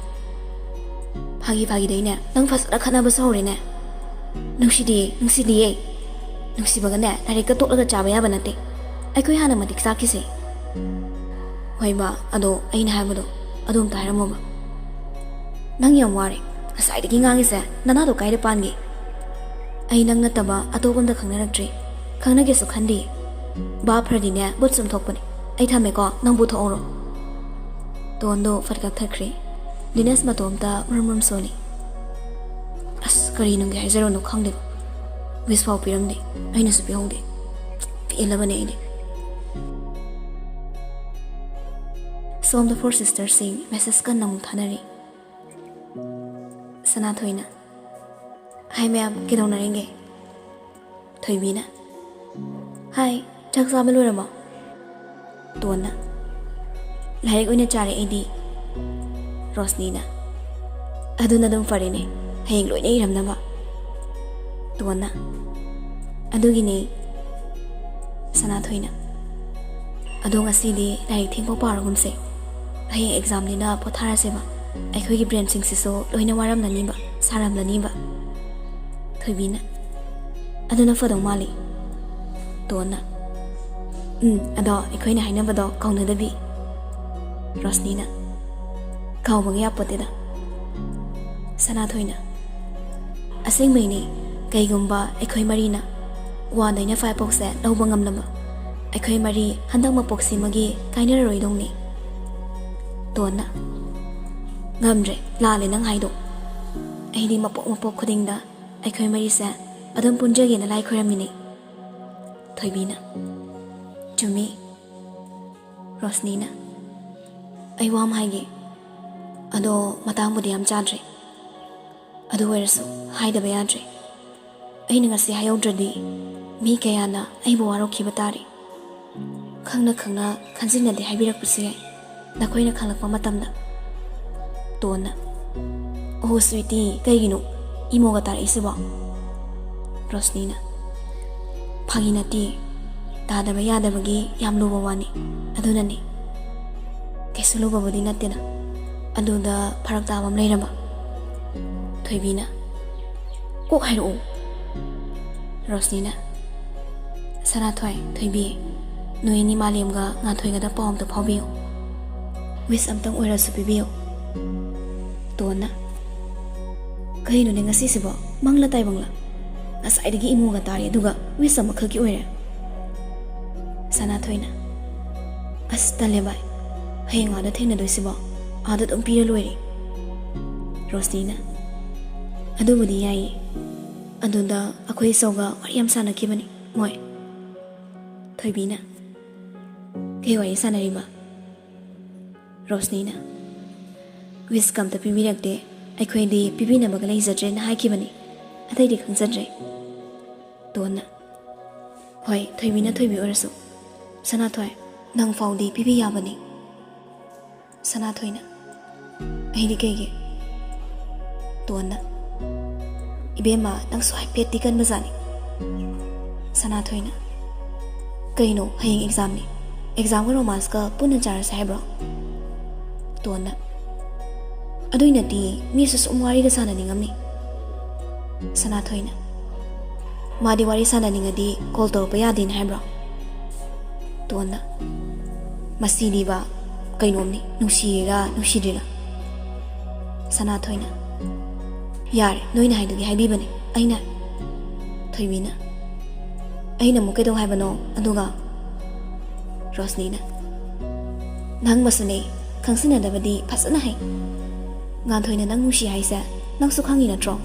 "ꯐꯥꯒꯤ ꯐꯥꯒꯤꯗꯩꯅꯦ, ꯅꯪ ꯐꯖꯅ ꯈꯠꯅꯕꯁꯨ ꯍꯧꯔꯦꯅꯦ꯫" "ꯅꯨꯡꯁꯤꯗꯤꯌꯦ, ꯅꯨꯡꯁꯤꯗꯤꯌꯦ꯫ ꯅꯨꯡꯁꯤꯕꯒꯅꯦ ꯂꯥꯏꯔꯤꯛꯀ ꯇꯣꯠꯂꯒ ꯆꯥꯕ ꯌꯥꯕ ꯅꯠꯇꯦ꯫ ꯑꯩꯈꯣꯏ ꯍꯥꯟꯅ ꯃꯇꯤꯛ ꯆꯥꯛꯈꯤꯁꯦ꯫" "ꯍꯣꯏꯕ, ꯑꯗꯣ ꯑꯩꯅ ꯍꯥꯏꯕꯗꯣ ꯑꯗꯨ ꯑꯝꯇ ꯍꯥꯏꯔꯝꯃꯣꯕ꯫" "ꯅꯪ ꯌꯥꯝ ꯋꯥꯔꯦ꯫ ꯉꯁꯥꯏꯗꯒꯤ ꯉꯥꯡꯉꯤꯁꯦ ꯅꯅꯥꯗꯣ ꯀꯥꯏꯗ ꯄꯥꯟꯒꯦ?" "ꯑꯩ ꯅꯪ ꯅꯠꯇꯕ ꯑꯇꯣꯞꯄ ꯑꯝꯇ ꯈꯪꯅꯔꯛꯇ꯭ꯔꯤ꯫ ꯈꯪꯅꯒꯦꯁꯨ ꯈꯟꯗꯦ꯫ ꯚꯥꯞ ꯐꯔꯗꯤꯅꯦ ꯕꯨꯠ ꯆꯨꯝꯊꯣꯛꯄꯅꯦ꯫ ꯑꯩ ꯊꯝꯃꯦꯀꯣ, ꯅꯪꯕꯨ ꯊꯣꯛꯍꯧꯔꯣ꯫" ꯇꯣꯟꯗꯣ ꯐꯠ ꯀꯛꯊꯠꯈ꯭ꯔꯦ꯫ ꯗꯤꯅꯦꯁ ꯃꯇꯣꯝꯇ ꯃꯔꯨꯝ ꯃꯔꯨꯝ ꯁꯣꯜꯂꯤ꯫ ꯑꯁ, ꯀꯔꯤ ꯅꯨꯡꯒꯤ ꯍꯥꯏꯖꯔꯨꯅꯣ ꯈꯪꯗꯦꯕ꯫ ꯋꯤꯁ ꯐꯥꯎ ꯄꯤꯔꯝꯗꯦ, ꯑꯩꯅꯁꯨ ꯄꯤꯍꯧꯗꯦ꯫ ꯄꯦꯜꯂꯕꯅꯦ ꯑꯩꯗꯤ꯫ ꯁꯣꯝꯗ ꯐꯣꯔ ꯁꯤꯁꯇꯔꯁꯤꯡ ꯃꯦꯁꯦꯁ ꯀꯟꯅ ꯑꯃꯨꯛ ꯊꯥꯅꯔꯤ꯫ ꯁꯅꯥꯊꯣꯏꯅ, "ꯍꯥꯏ ꯃꯌꯥꯝ, ꯀꯩꯗꯧꯅꯔꯤꯒꯦ?" ꯊꯣꯏꯕꯤꯅ, "ꯍꯥꯏ, ꯆꯥꯛ ꯆꯥꯕ ꯂꯣꯏꯔꯕꯣ?" ꯇꯣꯟꯅ, "ꯂꯥꯏꯔꯤꯛ ꯑꯣꯏꯅ ꯆꯥꯔꯦ ꯑꯩꯗꯤ꯫" ꯔꯣꯁꯅꯤꯅ, "ꯑꯗꯨꯅ ꯑꯗꯨꯝ ꯐꯔꯦꯅꯦ, ꯍꯌꯦꯡ ꯂꯣꯏꯅ ꯏꯔꯝꯅꯕ꯫" ꯇꯣꯟꯅ, "ꯑꯗꯨꯒꯤꯅꯦ꯫" ꯁꯅꯥꯊꯣꯏꯅ, "ꯑꯗꯣ ꯉꯁꯤꯗꯤ ꯂꯥꯏꯔꯤꯛ ꯊꯦꯡꯐꯥꯎ ꯄꯥꯔꯒꯨꯝꯁꯦ꯫ ꯍꯌꯦꯡ ꯑꯦꯛꯖꯥꯝꯅꯤꯅ ꯄꯣꯊꯥꯔꯁꯦꯕ꯫ ꯑꯩꯈꯣꯏꯒꯤ ꯕ꯭ꯔꯦꯟꯁꯤꯡꯁꯤꯁꯨ ꯂꯣꯏꯅ ꯋꯥꯔꯝꯂꯅꯤꯕ, ꯁꯥꯔꯝꯂꯅꯤꯕ꯫" ꯊꯣꯏꯕꯤꯅ, "ꯑꯗꯨꯅ ꯐꯗꯧ ꯃꯥꯜꯂꯤ꯫" ꯇꯣꯟꯅ, "ꯎꯝ, ꯑꯗꯣ ꯑꯩꯈꯣꯏꯅ ꯍꯥꯏꯅꯕꯗꯣ ꯀꯥꯎꯅꯗꯕꯤ꯫" ꯔꯣꯁꯅꯤꯅ, "ꯀꯥꯎꯕꯒ ꯌꯥꯄꯣꯠꯇꯦꯗ꯫" ꯁꯅꯥꯊꯣꯏꯅ, "ꯑꯁꯦꯡꯕꯩꯅꯦ, ꯀꯩꯒꯨꯝꯕ ꯑꯩꯈꯣꯏ ꯃꯔꯤꯅ ꯋꯥꯟꯗꯩꯅ ꯐꯥꯏꯚ ꯐꯥꯎꯁꯦ ꯂꯧꯕ ꯉꯝꯂꯕ, ꯑꯩꯈꯣꯏ ꯃꯔꯤ ꯍꯟꯗꯛ ꯃꯄꯣꯛꯁꯤꯃꯒꯤ ꯀꯥꯏꯅꯔꯔꯣꯏꯗꯧꯅꯤ꯫ ꯇꯣꯟꯅ, "ꯉꯝꯗ꯭ꯔꯦ, ꯂꯥꯜꯂꯦ ꯅꯪ ꯍꯥꯏꯗꯣ꯫ ꯑꯩꯗꯤ ꯃꯄꯣꯛ ꯃꯄꯣꯛ ꯈꯨꯗꯤꯡꯗ ꯑꯩꯈꯣꯏ ꯃꯔꯤꯁꯦ ꯑꯗꯨꯝ ꯄꯨꯟꯖꯒꯦꯅ ꯂꯥꯏ ꯈꯣꯏꯔꯝꯃꯤꯅꯦ꯫" ꯊꯣꯏꯕꯤꯅ, "ꯆꯨꯝꯃꯤ꯫" ꯔꯣꯁꯅꯤꯅ, "ꯑꯩ ꯋꯥ ꯑꯃ ꯍꯥꯏꯒꯦ, ꯑꯗꯣ ꯃꯇꯥꯡꯕꯨꯗꯤ ꯌꯥꯝ ꯆꯥꯗ꯭ꯔꯦ꯫ ꯑꯗꯨ ꯑꯣꯏꯔꯁꯨ ꯍꯥꯏꯗꯕ ꯌꯥꯗ꯭ꯔꯦ꯫ ꯑꯩꯅ ꯉꯁꯤ ꯍꯥꯏꯍꯧꯗ꯭ꯔꯗꯤ ꯃꯤ ꯀꯌꯥꯅ ꯑꯩꯕꯨ ꯋꯥꯔꯧꯈꯤꯕ ꯇꯥꯔꯦ꯫ ꯈꯪꯅ ꯈꯪꯅ ꯈꯟꯖꯤꯟꯅꯗꯤ ꯍꯥꯏꯕꯤꯔꯛꯄꯁꯨ ꯌꯥꯏ, ꯅꯈꯣꯏꯅ ꯈꯪꯂꯛꯄ ꯃꯇꯝꯗ꯫" ꯇꯣꯟꯅ, "ꯑꯣꯍꯣ ꯁ꯭ꯋꯤꯇꯤ, ꯀꯩꯒꯤꯅꯣ ꯏꯃꯣꯒ ꯇꯥꯔꯛꯏꯁꯤꯕꯣ?" ꯔꯣꯁꯅꯤꯅ, "ꯐꯥꯒꯤ ꯅꯠꯇꯦ, ꯇꯥꯗꯕ ꯌꯥꯗꯕꯒꯤ ꯌꯥꯝ ꯂꯨꯕ ꯋꯥꯅꯤ, ꯑꯗꯨꯅꯅꯤ꯫ ꯀꯩꯁꯨ ꯂꯨꯕꯕꯨꯗꯤ ꯅꯠꯇꯦꯗ, ꯑꯗꯨꯗ ꯐꯔꯛ ꯇꯥꯕ ꯑꯃ ꯂꯩꯔꯕ꯫" ꯊꯣꯏꯕꯤꯅ, "ꯀꯣꯛ ꯍꯥꯏꯔꯛꯑꯣ꯫" ꯔꯣꯁꯅꯤꯅ, "ꯁꯅꯥꯊꯣꯏ, ꯊꯣꯏꯕꯤ, ꯅꯣꯏ ꯑꯅꯤ ꯃꯥꯂꯦꯝꯒ ꯉꯥꯟꯊꯣꯏꯒꯗ ꯄꯥꯎ ꯑꯝꯇ ꯐꯥꯎꯕꯤꯌꯨ꯫ ꯋꯤꯁ ꯑꯝꯇꯪ ꯑꯣꯏꯔꯁꯨ ꯄꯤꯕꯤꯌꯨ꯫" ꯇꯣꯟꯅ, "ꯀꯩꯅꯣꯅꯦ ꯉꯁꯤꯁꯤꯕꯣ? ꯃꯪꯂ ꯇꯥꯏꯕꯪꯂ? ꯉꯁꯥꯏꯗꯒꯤ ꯏꯃꯣꯒ ꯇꯥꯔꯤ, ꯑꯗꯨꯒ ꯋꯤꯁ ꯑꯃꯈꯛꯀꯤ ꯑꯣꯏꯔꯦ꯫" ꯁꯅꯥꯊꯣꯏꯅ, "ꯑꯁ, ꯇꯜꯂꯦ ꯚꯥꯏ, ꯍꯌꯦꯡ ꯑꯥꯗ ꯊꯦꯡꯅꯗꯣꯏꯁꯤꯕꯣ? ꯑꯥꯗ ꯑꯗꯨꯝ ꯄꯤꯔ ꯂꯣꯏꯔꯦ꯫" ꯔꯣꯁꯅꯤꯅ, "ꯑꯗꯨꯕꯨꯗꯤ ꯌꯥꯏꯌꯦ, ꯑꯗꯨꯗ ꯑꯩꯈꯣꯏ ꯏꯆꯧꯒ ꯋꯥꯔꯤ ꯌꯥꯝ ꯁꯥꯟꯅꯈꯤꯕꯅꯤ ꯃꯣꯏ꯫" ꯊꯣꯏꯕꯤꯅ, "ꯀꯩ ꯋꯥꯔꯤ ꯁꯥꯟꯅꯔꯤꯕ?" ꯔꯣꯁꯅꯤꯅ, "ꯋꯤꯁꯀ ꯑꯝꯇ ꯄꯤꯕꯤꯔꯛꯇꯦ, ꯑꯩꯈꯣꯏꯗꯤ ꯄꯤꯕꯤꯅꯕꯒ ꯂꯩꯖꯗ꯭ꯔꯦꯅ ꯍꯥꯏꯈꯤꯕꯅꯤ, ꯑꯇꯩꯗꯤ ꯈꯪꯖꯗ꯭ꯔꯦ꯫" ꯇꯣꯟꯅ, "ꯍꯣꯏ, ꯊꯣꯏꯕꯤꯅ ꯊꯣꯏꯕꯤ ꯑꯣꯏꯔꯁꯨ, ꯁꯅꯥꯊꯣꯏ, ꯅꯪ ꯐꯥꯎꯗꯤ ꯄꯤꯕꯤ ꯌꯥꯕꯅꯤ꯫" ꯁꯅꯥꯊꯣꯏꯅ, "ꯑꯩꯗꯤ ꯀꯩꯒꯤ?" ꯇꯣꯟꯅ, "ꯏꯕꯦꯝꯃ, ꯅꯪꯁꯨ ꯍꯥꯏꯐꯦꯠꯇꯤ ꯀꯟꯕꯖꯥꯠꯅꯤ꯫" ꯁꯅꯥꯊꯣꯏꯅ, "ꯀꯩꯅꯣ, ꯍꯌꯦꯡ ꯑꯦꯛꯖꯥꯝꯅꯤ, ꯑꯦꯛꯖꯥꯝꯒ ꯔꯣꯃꯥꯟꯁꯀ ꯄꯨꯟꯅ ꯆꯥꯔꯁꯦ ꯍꯥꯏꯕ꯭ꯔꯣ?" ꯇꯣꯟꯅ, "ꯑꯗꯨꯏ ꯅꯠꯇꯦ, ꯃꯤꯁꯨ ꯁꯨꯝ ꯋꯥꯔꯤꯒ ꯁꯥꯟꯅꯅꯤꯡꯉꯝꯅꯤ꯫" ꯁꯅꯥꯊꯣꯏꯅ, "ꯃꯥꯗꯤ ꯋꯥꯔꯤ ꯁꯥꯟꯅꯅꯤꯡꯉꯗꯤ ꯀꯣꯜ ꯇꯧꯔꯛꯄ ꯌꯥꯗꯦꯅ ꯍꯥꯏꯕ꯭ꯔꯣ?" ꯇꯣꯟꯅ, "ꯃꯁꯤꯗꯤꯕ ꯀꯩꯅꯣꯝꯅꯤ, ꯅꯨꯡꯁꯤꯔꯤꯔꯥ ꯅꯨꯡꯁꯤꯗ꯭ꯔꯤꯔꯥ?" ꯁꯅꯥꯊꯣꯏꯅ, "ꯌꯥꯔꯦ, ꯅꯣꯏꯅ ꯍꯥꯏꯗꯨꯒꯤ ꯍꯥꯏꯕꯤꯕꯅꯦ ꯑꯩꯅ꯫" ꯊꯣꯏꯕꯤꯅ, "ꯑꯩꯅ ꯑꯃꯨꯛ ꯀꯩꯗꯧ ꯍꯥꯏꯕꯅꯣ ꯑꯗꯨꯒ?" ꯔꯣꯁꯅꯤꯅ, "ꯅꯪ ꯃꯁꯨꯅꯦ, ꯈꯪꯁꯤꯟꯅꯗꯕꯗꯤ ꯐꯖꯅ ꯍꯩ꯫ ꯉꯥꯟꯊꯣꯏꯅ ꯅꯪ ꯅꯨꯡꯁꯤ ꯍꯥꯏꯁꯦ ꯅꯪꯁꯨ ꯈꯪꯉꯤ ꯅꯠꯇ꯭ꯔꯣ?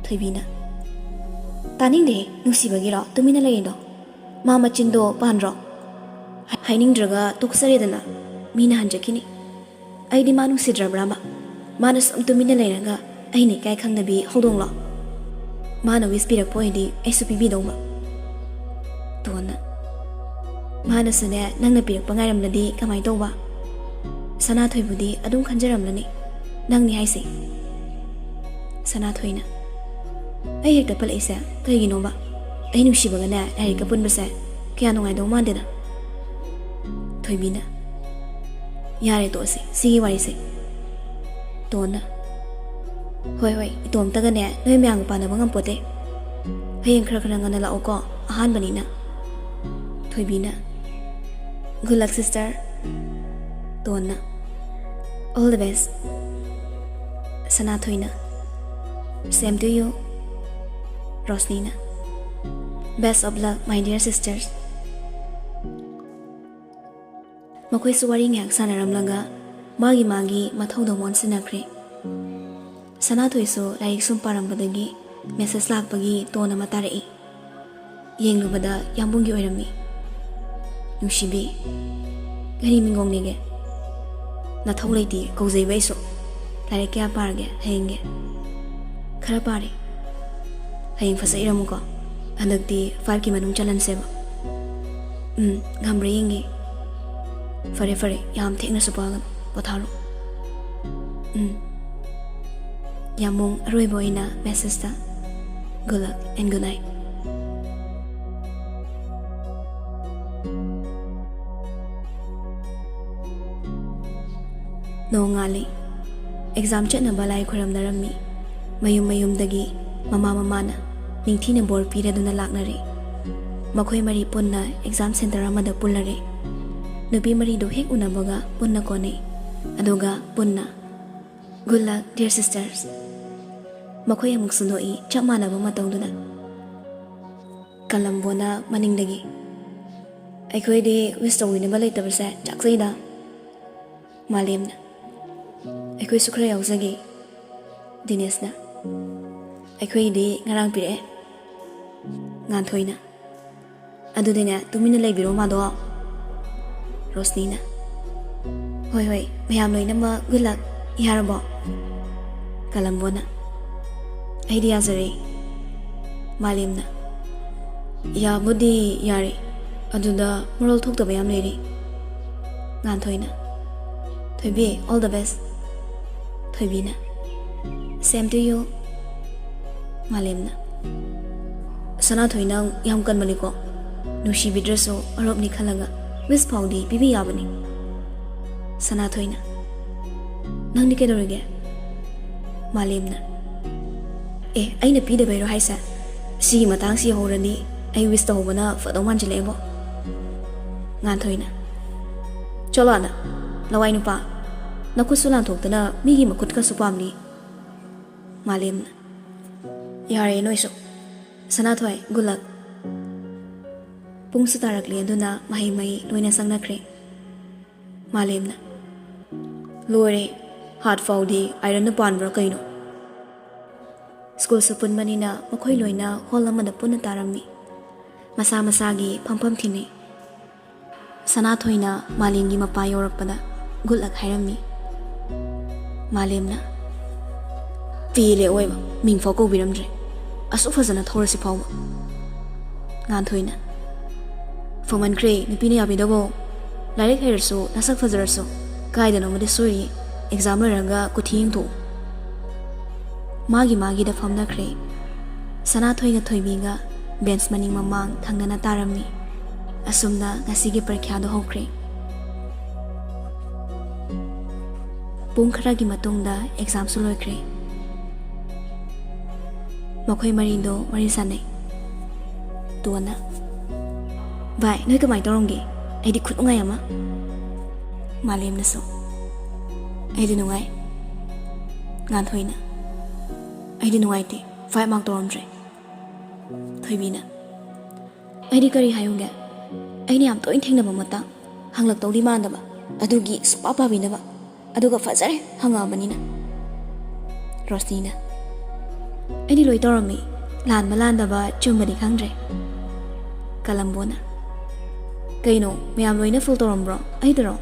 ꯊꯣꯏꯕꯤꯅ, ꯇꯥꯅꯤꯡꯗꯦ, ꯅꯨꯡꯁꯤꯕꯒꯤꯔꯣ ꯇꯨꯃꯤꯟꯅ ꯂꯩꯔꯤꯗꯣ? ꯃꯥ ꯃꯆꯤꯟꯗꯣ ꯄꯥꯟꯗ꯭ꯔꯣ? ꯍꯥꯏꯅꯤꯡꯗ꯭ꯔꯒ ꯇꯣꯛꯆꯔꯦꯗꯅ, ꯃꯤꯅ ꯍꯟꯖꯈꯤꯅꯤ꯫ ꯑꯩꯗꯤ ꯃꯥ ꯅꯨꯡꯁꯤꯗ꯭ꯔꯕ꯭ꯔꯥꯕ? ꯃꯥꯅ ꯁꯨꯝ ꯇꯨꯃꯤꯟꯅ ꯂꯩꯔꯒ ꯑꯩꯅ ꯏꯀꯥꯏ ꯈꯪꯗꯕꯤ ꯍꯧꯗꯣꯡꯂꯣ? ꯃꯥꯅ ꯋꯤꯁ ꯄꯤꯔꯛꯄ ꯑꯣꯏꯗꯤ ꯑꯩꯁꯨ ꯄꯤꯕꯤꯗꯧꯕ꯫ ꯇꯣꯟꯅ, ꯃꯥꯅꯁꯨꯅꯦ ꯅꯪꯅ ꯄꯤꯔꯛꯄ ꯉꯥꯏꯔꯝꯂꯗꯤ ꯀꯃꯥꯏ ꯇꯧꯕ? ꯁꯅꯥꯊꯣꯏꯕꯨꯗꯤ ꯑꯗꯨꯝ ꯈꯟꯖꯔꯝꯂꯅꯤ ꯅꯪꯅꯤ ꯍꯥꯏꯁꯦ꯫ ꯁꯅꯥꯊꯣꯏꯅ, ꯑꯩ ꯍꯦꯛꯇ ꯄꯜꯂꯛꯏꯁꯦ ꯀꯩꯒꯤꯅꯣꯕ? ꯑꯩ ꯅꯨꯡꯁꯤꯕꯒꯅꯦ ꯂꯥꯏꯔꯤꯛꯀ ꯄꯨꯟꯕꯁꯦ ꯀꯌꯥ ꯅꯨꯡꯉꯥꯏꯗꯧ ꯃꯥꯟꯗꯦꯗ꯫ ꯊꯣꯏꯕꯤꯅ, ꯌꯥꯔꯦ ꯇꯣꯛꯑꯁꯤ ꯁꯤꯒꯤ ꯋꯥꯔꯤꯁꯦ꯫ ꯇꯣꯟꯅ, ꯍꯣꯏ ꯍꯣꯏ, ꯏꯇꯣꯝꯇꯒꯅꯦ ꯅꯣꯏ ꯃꯌꯥꯝꯒ ꯄꯥꯟꯅꯕ ꯉꯝꯄꯣꯠꯇꯦ꯫ ꯍꯌꯦꯡ ꯈꯔ ꯈꯔ ꯉꯟꯅ ꯂꯥꯛꯑꯣꯀꯣ, ꯑꯍꯥꯟꯕꯅꯤꯅ꯫ ꯊꯣꯏꯕꯤꯅ, good luck sister꯫ ꯇꯣꯟꯅ, all the best꯫ ꯁꯅꯥꯊꯣꯏꯅ, same to you꯫ ꯔꯣꯁꯅꯤꯅ, best of luck my dear sisters꯫ ꯃꯈꯣꯏꯁꯨ ꯋꯥꯔꯤ ꯉꯥꯏꯍꯥꯛ ꯁꯥꯟꯅꯔꯝꯂꯒ ꯃꯥꯒꯤ ꯃꯥꯒꯤ ꯃꯊꯧꯗ ꯑꯣꯟꯁꯤꯟꯅꯈ꯭ꯔꯦ꯫ ꯁꯅꯥꯊꯣꯏꯁꯨ ꯂꯥꯏꯔꯤꯛ ꯁꯨꯝ ꯄꯥꯔꯝꯕꯗꯒꯤ ꯃꯦꯁꯦꯖ ꯂꯥꯛꯄꯒꯤ ꯇꯣꯟ ꯑꯃ ꯇꯥꯔꯛꯏ꯫ ꯌꯦꯡꯂꯨꯕꯗ ꯌꯥꯝꯕꯨꯡꯒꯤ ꯑꯣꯏꯔꯝꯃꯤ꯫ ꯅꯨꯡꯁꯤꯕꯤ, ꯀꯔꯤ ꯃꯤꯡꯒꯣꯡꯅꯤꯒꯦ? ꯅꯊꯧ ꯂꯩꯇꯦ ꯀꯧꯖꯩꯕ ꯑꯩꯁꯨ꯫ ꯂꯥꯏꯔꯤꯛ ꯀꯌꯥ ꯄꯥꯔꯒꯦ ꯍꯌꯦꯡꯒꯤ? ꯈꯔ ꯄꯥꯔꯦ꯫ ꯍꯌꯦꯡ ꯐꯖ ꯏꯔꯝꯃꯨꯀꯣ꯫ ꯍꯟꯗꯛꯇꯤ ꯐꯥꯏꯚꯀꯤ ꯃꯅꯨꯡ ꯆꯜꯍꯟꯁꯦꯕ꯫ ꯎꯝ, ꯉꯝꯕ꯭ꯔꯥ ꯌꯦꯡꯒꯦ꯫ ꯐꯔꯦ ꯐꯔꯦ, ꯌꯥꯝ ꯊꯦꯡꯅꯁꯨ ꯄꯥꯒꯅꯨ, ꯄꯣꯊꯥꯔꯣ꯫ ꯎꯝ꯫ ꯌꯥꯝꯕꯨꯡ ꯑꯔꯣꯏꯕ ꯑꯣꯏꯅ ꯃꯦꯁꯦꯖꯇ, good luck and good night꯫ ꯅꯣꯡꯉꯥꯜꯂꯤ꯫ ꯑꯦꯛꯖꯥꯝ ꯆꯠꯅꯕ ꯂꯥꯏ ꯈꯣꯏꯔꯝꯅꯔꯝꯃꯤ꯫ ꯃꯌꯨꯝ ꯃꯌꯨꯝꯗꯒꯤ ꯃꯃꯥ ꯃꯃꯥꯅ ꯅꯤꯡꯊꯤꯅ ꯕꯣꯔ ꯄꯤꯔꯗꯨꯅ ꯂꯥꯛꯅꯔꯦ꯫ ꯃꯈꯣꯏ ꯃꯔꯤ ꯄꯨꯟꯅ ꯑꯦꯛꯖꯥꯝ ꯁꯦꯟꯇꯔ ꯑꯃꯗ ꯄꯨꯜꯂꯔꯦ꯫ ꯅꯨꯄꯤ ꯃꯔꯤꯗꯨ ꯍꯦꯛ ꯎꯅꯕꯒ ꯄꯨꯟꯅ ꯀꯣꯟꯅꯩ꯫ ꯑꯗꯨꯒ ꯄꯨꯟꯅ, good luck dear sisters꯫ ꯃꯈꯣꯏ ꯑꯃꯨꯛꯁꯨ ꯅꯣꯛꯏ, ꯆꯞ ꯃꯥꯟꯅꯕ ꯃꯇꯧꯗꯨꯅ꯫ ꯀꯂꯝꯕꯣꯅ ꯃꯅꯤꯡꯗꯒꯤ, ꯑꯩꯈꯣꯏꯗꯤ ꯋꯤꯁ ꯇꯧꯕꯤꯅꯕ ꯂꯩꯇꯕꯁꯦ ꯆꯥꯛꯆꯩꯗ꯫ ꯃꯥꯂꯦꯝꯅ, "ꯑꯩꯈꯣꯏꯁꯨ ꯈꯔ ꯌꯥꯎꯖꯒꯦ꯫" ꯗꯤꯅꯦꯁꯅ, "ꯑꯩꯈꯣꯏꯒꯤꯗꯤ ꯉꯔꯥꯡ ꯄꯤꯔꯛꯑꯦ꯫" ꯉꯥꯟꯊꯣꯏꯅ, "ꯑꯗꯨꯗꯤꯅꯦ, ꯇꯨꯃꯤꯟꯅ ꯂꯩꯕꯤꯔꯣ ꯃꯥꯗꯣ꯫" ꯔꯣꯁꯅꯤꯅ, "ꯍꯣꯏ ꯍꯣꯏ, ꯃꯌꯥꯝ ꯂꯣꯏꯅꯃꯛ good luck, ꯌꯥꯔꯕꯣ?" ꯀꯂꯝꯕꯣꯅ, "ꯑꯩꯗꯤ ꯌꯥꯖꯔꯦ꯫" ꯃꯥꯂꯦꯝꯅ, "ꯌꯥꯕꯨꯗꯤ ꯌꯥꯔꯦ, ꯑꯗꯨꯗ ꯃꯔꯣꯜ ꯊꯣꯛꯇꯕ ꯌꯥꯝ ꯂꯩꯔꯤ꯫" ꯉꯥꯟꯊꯣꯏꯅ, "ꯊꯣꯏꯕꯤ, all the best꯫" ꯊꯣꯏꯕꯤꯅ, "Same to you꯫" ꯃꯥꯂꯦꯝꯅ, "ꯁꯅꯥꯊꯣꯏ, ꯅꯪ ꯌꯥꯝ ꯀꯟꯕꯅꯤꯀꯣ, ꯅꯨꯡꯁꯤꯕꯤꯗ꯭ꯔꯁꯨ ꯑꯔꯨꯞꯅꯤ ꯈꯜꯂꯒ wish ꯐꯥꯎꯗꯤ ꯄꯤꯕꯤ ꯌꯥꯕꯅꯤ꯫" ꯁꯅꯥꯊꯣꯏꯅ, "ꯅꯪꯗꯤ ꯀꯩꯗꯧꯔꯤꯒꯦ?" ꯃꯥꯂꯦꯝꯅ, "ꯑꯦ, ꯑꯩꯅ ꯄꯤꯗꯕꯩꯔꯣ ꯍꯥꯏꯁꯦ? ꯁꯤꯒꯤ ꯃꯇꯥꯡꯁꯤ ꯌꯧꯍꯧꯔꯗꯤ ꯑꯩ wish ꯇꯧꯍꯧꯕꯅ ꯐꯗꯧ ꯃꯥꯟꯁꯤꯜꯂꯛꯑꯦꯕꯣ꯫" ꯉꯥꯟꯊꯣꯏꯅ, "ꯆꯠꯂꯣ ꯑꯥꯗ, ꯂꯋꯥꯏ ꯅꯨꯄꯥ, ꯅꯈꯨꯠꯁꯨ ꯂꯥꯟꯊꯣꯛꯇꯅ ꯃꯤꯒꯤ ꯃꯈꯨꯠꯀꯁꯨ ꯄꯥꯝꯂꯤ꯫" ꯃꯥꯂꯦꯝꯅ, "ꯌꯥꯔꯦ ꯅꯣꯏꯁꯨ꯫ ꯁꯅꯥꯊꯣꯏ, good luck꯫" ꯄꯨꯡꯁꯨ ꯇꯥꯔꯛꯂꯦ, ꯑꯗꯨꯅ ꯃꯍꯩ ꯃꯍꯩ ꯂꯣꯏꯅ ꯆꯪꯅꯈ꯭ꯔꯦ꯫ ꯃꯥꯂꯦꯝꯅ, "ꯂꯣꯏꯔꯦ, ꯍꯥꯠ ꯐꯥꯎꯗꯤ ꯑꯥꯏꯔꯟꯅ ꯄꯥꯟꯕ꯭ꯔꯥ ꯀꯩꯅꯣ?" ꯁ꯭ꯀꯨꯜꯁꯨ ꯄꯨꯟꯕꯅꯤꯅ ꯃꯈꯣꯏ ꯂꯣꯏꯅ ꯍꯣꯜ ꯑꯃꯗ ꯄꯨꯟꯅ ꯇꯥꯔꯝꯃꯤ꯫ ꯃꯁꯥ ꯃꯁꯥꯒꯤ ꯐꯝꯐꯝ ꯊꯤꯅꯩ꯫ ꯁꯅꯥꯊꯣꯏꯅ ꯃꯥꯂꯦꯝꯒꯤ ꯃꯄꯥ ꯌꯧꯔꯛꯄꯗ good luck ꯍꯥꯏꯔꯝꯃꯤ꯫ ꯃꯥꯂꯦꯝꯅ, "ꯄꯦꯜꯂꯦ ꯑꯣꯏꯕ, ꯃꯤꯡꯐꯥꯎ ꯀꯧꯕꯤꯔꯝꯗ꯭ꯔꯦ, ꯑꯁꯨꯛ ꯐꯖꯅ ꯊꯧꯔꯁꯤ ꯐꯥꯎꯕ꯫" ꯉꯥꯟꯊꯣꯏꯅ, "ꯐꯃꯟꯈ꯭ꯔꯦ ꯅꯨꯄꯤꯅ ꯌꯥꯕꯤꯗꯕꯣ, ꯂꯥꯏꯔꯤꯛ ꯍꯩꯔꯁꯨ ꯅꯁꯛ ꯐꯖꯔꯁꯨ ꯀꯥꯏꯗꯅꯣꯃꯗꯤ ꯁꯣꯏꯔꯤ, exam ꯂꯣꯏꯔꯒ ꯀꯨꯊꯤ ꯌꯦꯡꯊꯣꯛꯎ꯫" ꯃꯥꯒꯤ ꯃꯥꯒꯤꯗ ꯐꯝꯅꯈ꯭ꯔꯦ꯫ ꯁꯅꯥꯊꯣꯏꯒ ꯊꯣꯏꯕꯤꯒ bench ꯃꯅꯤꯡ ꯃꯃꯥꯡ ꯊꯪꯅꯅ ꯇꯥꯔꯝꯃꯤ꯫ ꯑꯁꯨꯝꯅ ꯉꯁꯤꯒꯤ ꯄꯔꯤꯈ꯭ꯌꯥꯗꯣ ꯍꯧꯈ꯭ꯔꯦ꯫ ꯄꯨꯡ ꯈꯔꯒꯤ ꯃꯇꯨꯡꯗ examꯁꯨ ꯂꯣꯏꯈ꯭ꯔꯦ꯫ ꯃꯈꯣꯏ ꯃꯔꯤꯗꯣ ꯋꯥꯔꯤ ꯁꯥꯟꯅꯩ꯫ ꯇꯣꯟꯅ, "ꯚꯥꯏ, ꯅꯣꯏ ꯀꯃꯥꯏꯅ ꯇꯧꯔꯝꯒꯦ? ꯑꯩꯗꯤ ꯈꯨꯅꯨꯡꯉꯥꯏ ꯑꯃ꯫" ꯃꯥꯂꯦꯝꯅꯁꯨ, "ꯑꯩꯗꯤ ꯅꯨꯡꯉꯥꯏ꯫" ꯉꯥꯟꯊꯣꯏꯅ, "ꯑꯩꯗꯤ ꯅꯨꯡꯉꯥꯏꯇꯦ, five mark ꯇꯧꯔꯝꯗ꯭ꯔꯦ꯫" ꯊꯣꯏꯕꯤꯅ, "ꯑꯩꯗꯤ ꯀꯔꯤ ꯍꯥꯏꯌꯨꯒꯦ? ꯑꯩꯅ ꯌꯥꯝ ꯇꯣꯏꯅ ꯊꯦꯡꯅꯕ ꯃꯇꯥꯡ, ꯍꯪꯂꯛꯇꯧꯗꯤ ꯃꯥꯟꯗꯕ, ꯑꯗꯨꯒꯤ ꯁꯨꯡꯄꯥ ꯄꯥꯕꯤꯅꯕ꯫ ꯑꯗꯨꯒ ꯐꯖꯔꯦ ꯍꯪꯉꯛꯑꯕꯅꯤꯅ꯫ ꯔꯣꯁꯅꯤꯅ, "ꯑꯩꯗꯤ ꯂꯣꯏ ꯇꯧꯔꯝꯃꯤ, ꯂꯥꯟꯕ ꯂꯥꯟꯗꯕ ꯆꯨꯝꯕꯗꯤ ꯈꯪꯗ꯭ꯔꯦ꯫" ꯀꯂꯝꯕꯣꯅ, "ꯀꯩꯅꯣ, ꯃꯌꯥꯝ ꯂꯣꯏꯅ ꯐꯨꯜ ꯇꯧꯔꯝꯕ꯭ꯔꯣ? ꯑꯩꯗꯔꯣ?"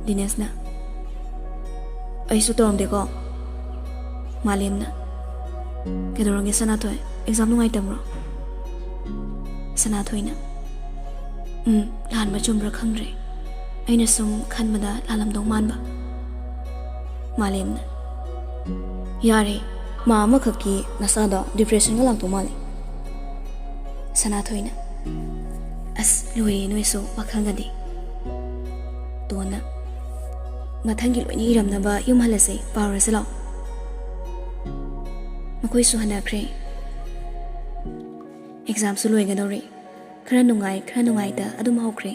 ꯗꯤꯅꯦꯁꯅ, "ꯑꯩꯁꯨ ꯇꯧꯔꯝꯗꯦꯀꯣ꯫" ꯃꯥꯂꯦꯝꯅ, "ꯀꯩꯗꯧꯔꯒꯦ ꯁꯅꯥꯊꯣꯏ, ꯑꯦꯛꯖꯥꯝ ꯅꯨꯡꯉꯥꯏꯇꯕ꯭ꯔꯣ?" ꯁꯅꯥꯊꯣꯏꯅ, "ꯎꯝ, ꯂꯥꯟꯕ ꯆꯨꯝꯕ꯭ꯔꯥ ꯈꯪꯗ꯭ꯔꯦ, ꯑꯩꯅ ꯁꯨꯝ ꯈꯟꯕꯗ ꯂꯥꯜꯂꯝꯗꯧ ꯃꯥꯟꯕ꯫" ꯃꯥꯂꯦꯝꯅ, "ꯌꯥꯔꯦ, ꯃꯥ ꯑꯃꯈꯛꯀꯤ ꯅꯁꯥꯗꯣ ꯗꯤꯄ꯭ꯔꯦꯁꯟꯒ ꯂꯥꯛꯇꯧ ꯃꯥꯜꯂꯦ꯫" ꯁꯅꯥꯊꯣꯏꯅ, "ꯑꯁ, ꯂꯣꯏꯔꯦ ꯅꯣꯏꯁꯨ ꯋꯥꯈꯜꯒꯗꯤ꯫" ꯇꯣꯟꯅ, "ꯃꯊꯪꯒꯤ ꯂꯣꯏꯅ ꯏꯔꯝꯅꯕ ꯌꯨꯝ ꯍꯜꯂꯁꯦ, ꯄꯥꯔꯨꯔꯁꯤ ꯂꯥꯛꯑꯣ꯫" ꯃꯈꯣꯏꯁꯨ ꯍꯟꯅꯈ꯭ꯔꯦ꯫ ꯑꯦꯛꯖꯥꯝꯁꯨ ꯂꯣꯏꯒꯗꯧꯔꯦ꯫ ꯈꯔ ꯅꯨꯡꯉꯥꯏ, ꯈꯔ ꯅꯨꯡꯉꯥꯏꯇ ꯑꯗꯨꯝ ꯍꯧꯈ꯭ꯔꯦ꯫